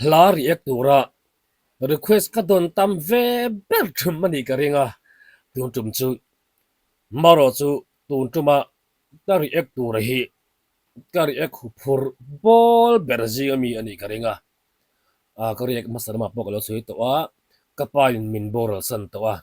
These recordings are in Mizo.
Hla react tura request ka dawn tam ve ber ṭhum a nih ka ring a, tun ṭum chu marawh chu tun ṭuma ka react tura hi ka react huphurh bawl ber zing ami a nih ka ring a, ah ka react hmasa lamah pawh ka lo sawi tawh a, ka pa in min boral san tawh a,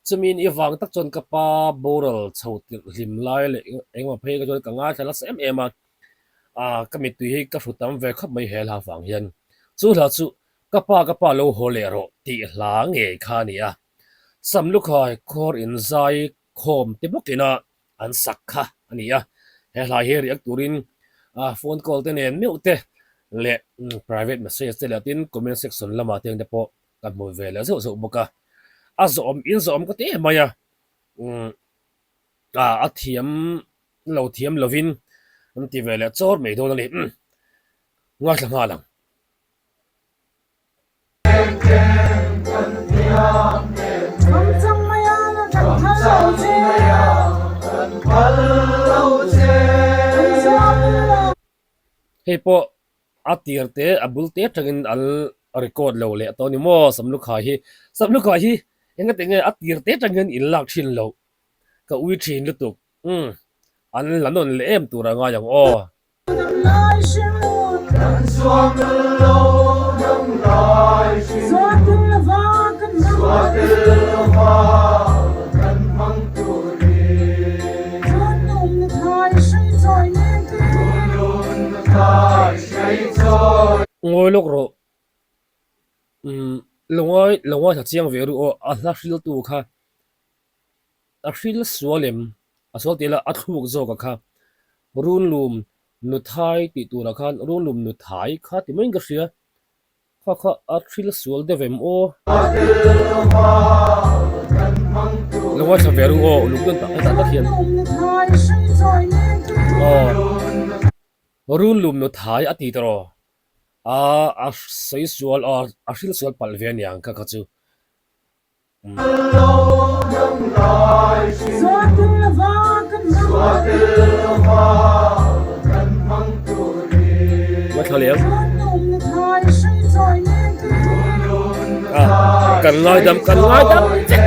chumi ni vang tak chuan ka pa boral chho tirh hlim lai leh engemaw phei ka chuan ka ngaithla nasa em em a, ah ka mittui hi ka hru tam ve khawp mai he hla vang hian chu hla chu ka pa ka pa lo haw leh rawh tih hla ngei kha a ni a, Samlukhai khawr inzai khawm te bawkin a an sak kha a ni a, he hla hi react turin phone call te nen meuh te leh private message te leh tin comment section lamah te ang te pawh ka hmu ve leh zeuh zeuh bawk a, a zawhawm in zawhawm ka ti em mai a, a thiam lo thiam lovin an ti ve leh chawr mai dawn a ni, ngaithla nghal ang. Hei pawh a tir te a bul te atangin an record lo leh tawh a ni maw Samlukhai hi. Samlukhai hi engati nge a tir te atangin in lak thin loh ka ui thin lutuk umm an la nawn leh em tur a ngai ang aw. Ngawi lawk rawh umm lo ngai lo ngaithla chiang ve ru aw a hla hriltu kha A hril sual em? A sual tih la a thluk zawk a kha. Runlum nuthai tih turah khan runlum nuthai kha ti maiin ka hria. Kha kha a hril sual deuh em aw? Lo ngaithla ve ru aw uluk dawn tak hetah tak hian. Aw runlum nuthai a ti tawh a a sawi sual a hril sual palh ve aniang kha kha chu. Kan ngaidam kan ngaidam vek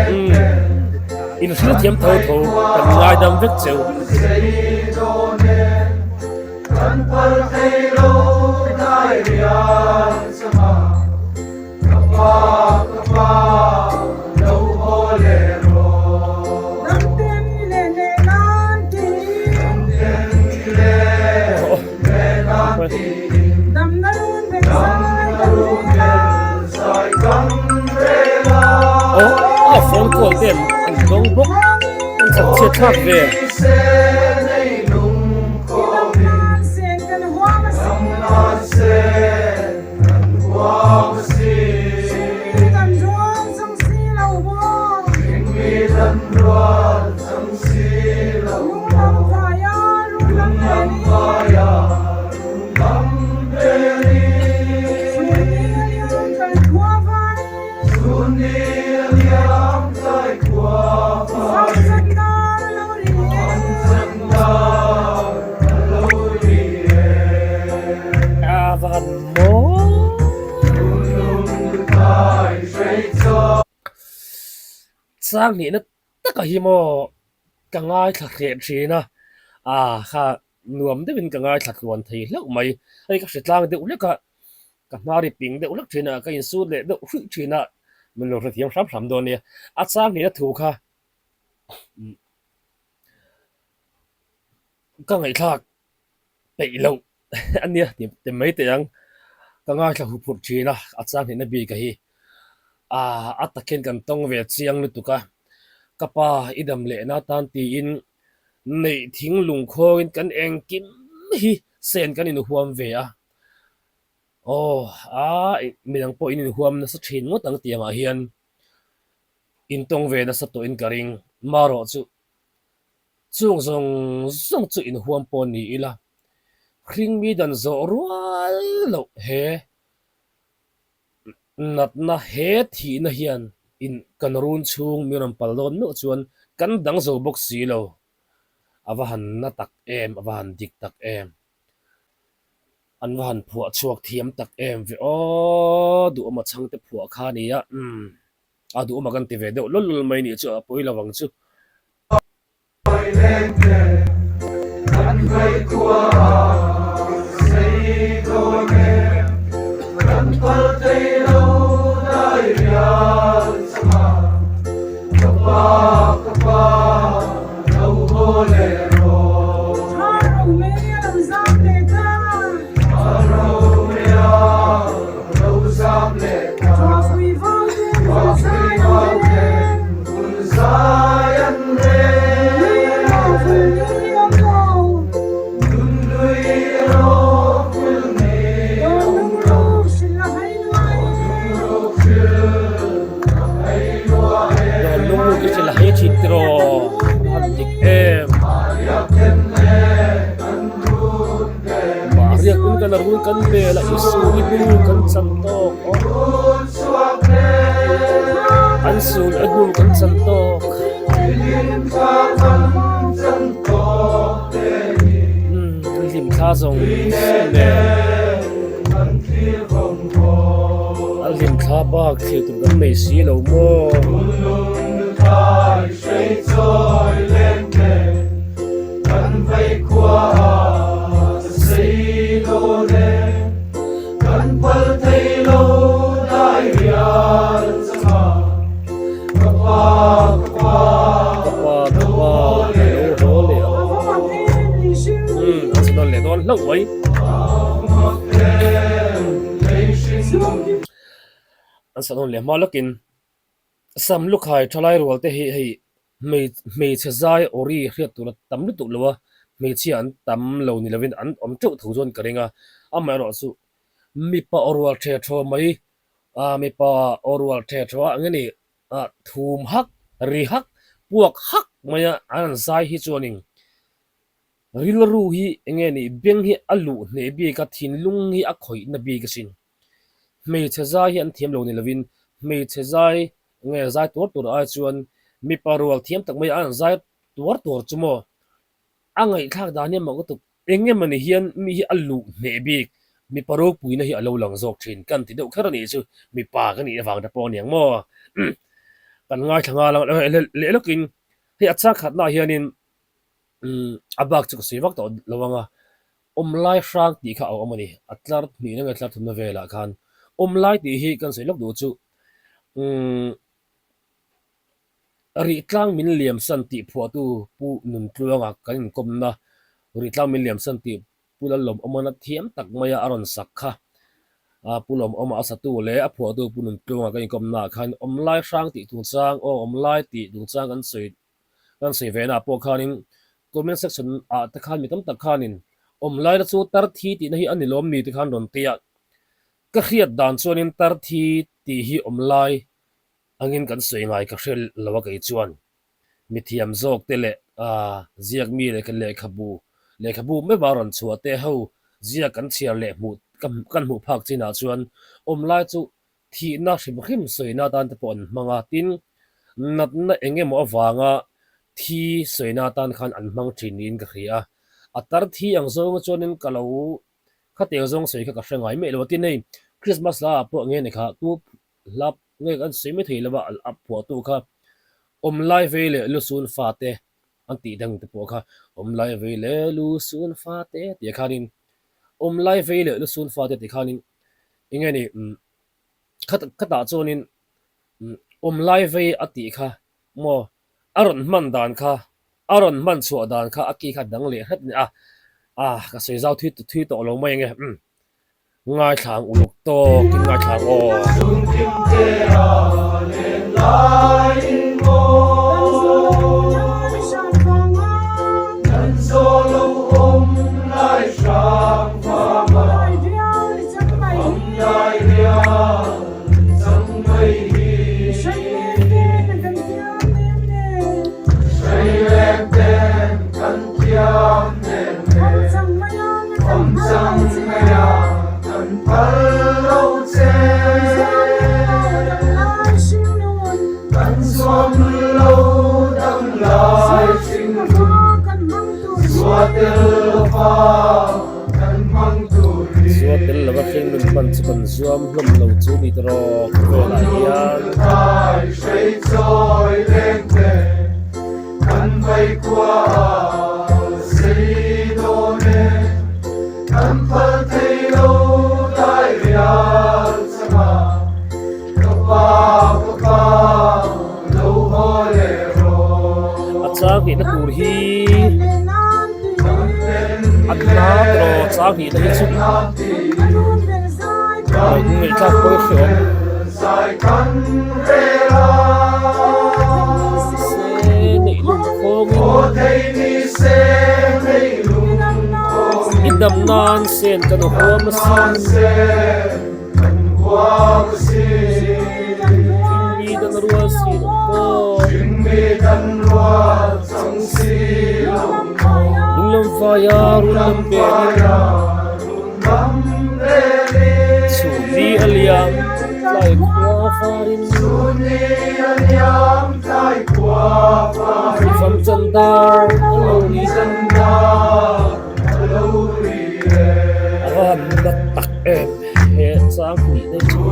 in hril thiam tho tho kan ngaidam vek cheu. Ka pa, ka pa, lo haw leh rawh. Damten i leh leh nan tiin. Damten i leh leh nan tiin. Damna run bel zai kan rel a. Zai kan rel a. Aw, phone call te an dawng bawk. An chak chhiat thlak ve. I dam nan sen kan huam a si. Dam nan sen. A va han mawi. Chang nihna taka hi maw ka ngaithla hreh thin a, ah kha nuam deuhin ka ngaithla tluan thei hlauh mai. Hei ka hre tlang deuh hlek a, ka hma ri ping deuh hlek thin a, ka insut leh deuh hruih thin a, min lo hrethiam hram hram dawn nia. A chang nihna thu kha ka ngaihthlak peih loh a nia ti ti mai teh ang. Ka ngaithla hu phurh thin a, a chang hnihna bik a hi. Aaa a takin kan tawng ve chiang lutuk a, ka pa i dam lehna atan tiin neih thing lungkhawngin kan engkim hi sen kan inhuam ve a. Aw aa midang pawh in inhuam nasa thin ngawt ang tiangah hian intawng ve nasa tawhin ka ring. Marawh chu Chung zawng zawng chu inhuam pawh ni ila, hringmi dan zawh rual loh he natna he thihna hian in kan run chhung min rawn pal dawn meuh chuan kan dang zo bawk si lo. A va han na tak em, a va han dik tak em. An va han phuah chhuak thiam tak em ve aw, duhawma chhangte phuah kha a nia, umm a duhawma kan ti ve deuh lawlh lawlh mai nih chu a pawi lo ang chu. A hlimthla bak thlir tur kan nei si lo maw? Ka pa ka pa ka lo haw leh ang. Umm an sawn leh dawn hlauh mai. An sawn leh hma lawkin Sam lukhai thalai rual te hi hei hmeichhe zai awri hriat tur a tam lutuk lo a, hmeichhia an tam lo ni lovin an awm teuh tho chuan ka ring a, amaherawhchu mipa aw rual the thaw mai mipa aw rual the thaw a eng nge ni thum hak, ri hak, puak hak maia an han zai hi chuanin Rilru hi eng nge nih beng hi a luh hneh bik a, thinlung hi a khawihna bik asin. Hmeichhe zai hi an thiam lo ni lovin hmeichhe zai eng nge zai tuar tur ai chuan mipa rual thiam tak mai a an zai tuar tuar chu maw a ngaihthlak dan hi a mak lutuk. Eng nge mawni hian mi hi a luh hneh bik, mipa ropuina hi a lo lang zawk thin kan ti deuh kher a nih chu mipa ka nih avang te pawh a niang maw. Kan ngaithla nghal ang leh lawkin hei a chang khatnaah hianin Umm a bak chu ka sawi vak tawh lo ang a, awm lai hrang tih kha a awm a ni, a tlar hnihna nge tlar thumna velah khan awm lai tih hi kan sawi lawk duh chu umm Rihtlang min liamsan tih phuahtu Pu Nuntluanga kan inkawmna Rihtlang min liamsan tih Pu Lalawmawmana thiam tak maia a rawn sak kha Pu Lawmawma a satu leh a phuahtu Pu Nuntluanga kan inkawmnaah khan awm lai hrang tih chungchang aw awm lai tih chungchang kan sawi Kan sawi ve na pawh khanin comment section ah te khan mi tam tak khanin awm laina chu tar thi tihna hi a ni lawm ni te khan rawn ti a, ka hriat dan chuanin tar thi tih hi awm lai angin kan sawi ngai ka hre lo a kei chuan mithiam zawk te leh ziak mi leh lehkhabu lehkhabu meuh a rawn chhuah te ho ziak kan chhiar leh hmuh kan hmuh phak chinah chuan awm lai chu Thihna hrim hrim sawina atan te pawh an hmang a, tin, natna eng emaw avanga thi sawina atan khan an hmang thin niin ka hria a. A tar thi ang zawnga chuanin ka lo khatiang zawng sawi kha ka hre ngai mai lo a, tin hei Christmas hla ah pawh nge ni kha tu hla nge kan sawi mai thei lo a, a phuahtu kha awm lai vei leh lusun fate an tih dang te pawh kha awm lai vei leh lusun fate tih khanin awm lai vei leh lusun fate tih khanin Eng nge ni umm khat khatah chuanin umm awm lai vei a tih kha maw a rawn hman dan kha a rawn hman chhuah dan kha a ki kha dang leh hret a ni a ah ka sawi zau thui thui tawh lo mai eng e umm ngaithla ang uluk tawk in ngaithla ang aw. lova hringnun hman chu kan zuam hlawm lo chu ni tawh khawvelah hian. A chang hnihna tur hi a na tawh chang hnihna hi chu ngaihthlak pawh hi hreawm. I dam nan sen kan huam a sin. Mi dan rual si lo maw? Lunglam faia run lam belin Chhunni a liam tlai khua farin Fam chan dar a lo ri A va han nat tak em. He chang hnih daih chu.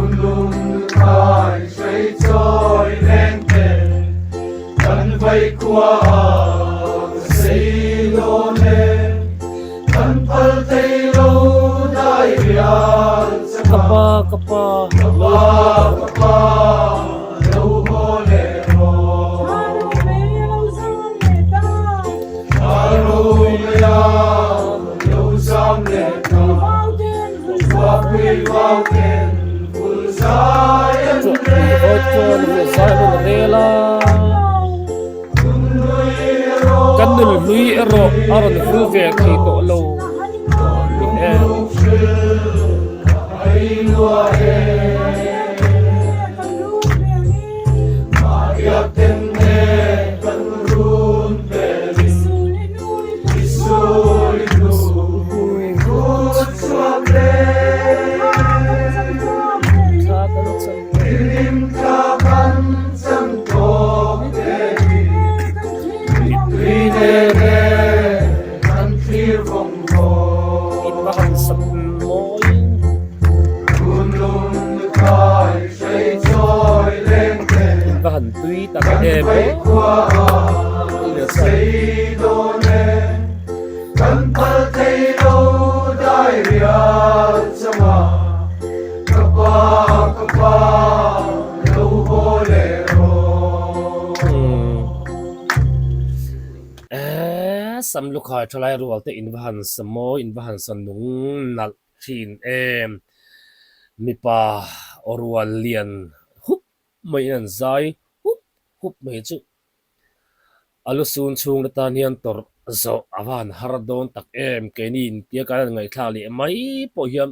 Ka pa ka pa lo haw leh rawh. Kan nun hlui erawh a rawn vul ve thei tawh lo ni e. Tui tak em aw Sam lukhai thalai rual te in va han sa mawi in va han sa nung nalh thin em mipa aw rual lian hup mai in an zai hup hup mai chu a lu sun chhung te tan hian tawrh zawh a va han har dawn tak em keini intia kan han ngaihthlak leh mai pawh hian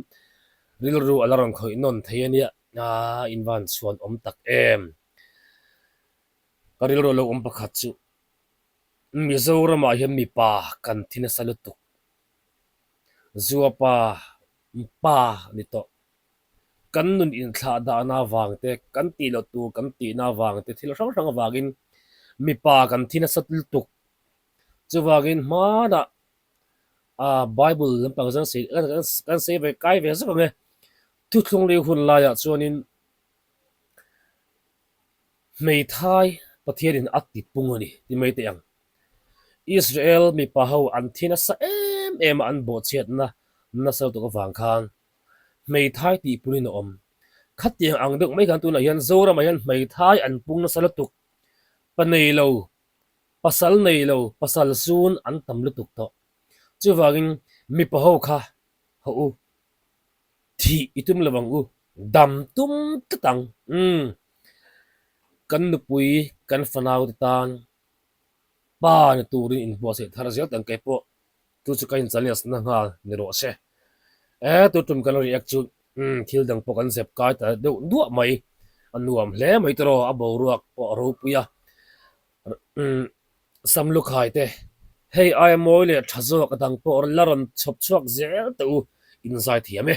rilru a la rawn khawih nawn thei a nia aa in va han chhuan awm tak em ka rilru a lo awm pakhat chu Mizoramah hian mipa kan thi nasa lutuk Zuapa pa ni tawh. Kan nun inthlah dahna avang te, kan tih loh tur kan tihna avang te, thil hrang hrang avangin mipa kan thi nasa lutuk. Chuvangin hmanah ah Bible lampang zan sei kan sei ve kai ve zauh ang e. Thuthlung leh hun laiah chuanin hmeithai Pathianin a ti pung a ni ti mai teh ang. Israel mipa ho an thi nasa em em a an bawhchhiatna nasa lutuk avang khan Hmeithai tih punin a awm. Khatiang ang deuh mai khan tunah hian Zoramah hian hmeithai an pung nasa lutuk. Pa nei lo, pasal nei lo, pasal sun an tam lutuk tawh. Chuvangin mipa ho kha haw u, thih i tum lo ang u, dam tum tlat ang. Umm, kan nupui, kan fanau te tan pa ni turin inbuatsaih thar zel tang kei pawh Chu chu ka inchalias na nghal ni rawh se. E, tu tum kan react chu umm thil dang pawh kan zep kai ta deuh duah mai. A nuam hle mai tawh a boruak pawh a ropui a. Umm Sam Lukhai te, hei aia mawi leh tha zawk a dang pawh la rawn chhawp chhuak zel teh u, inzai thiam e.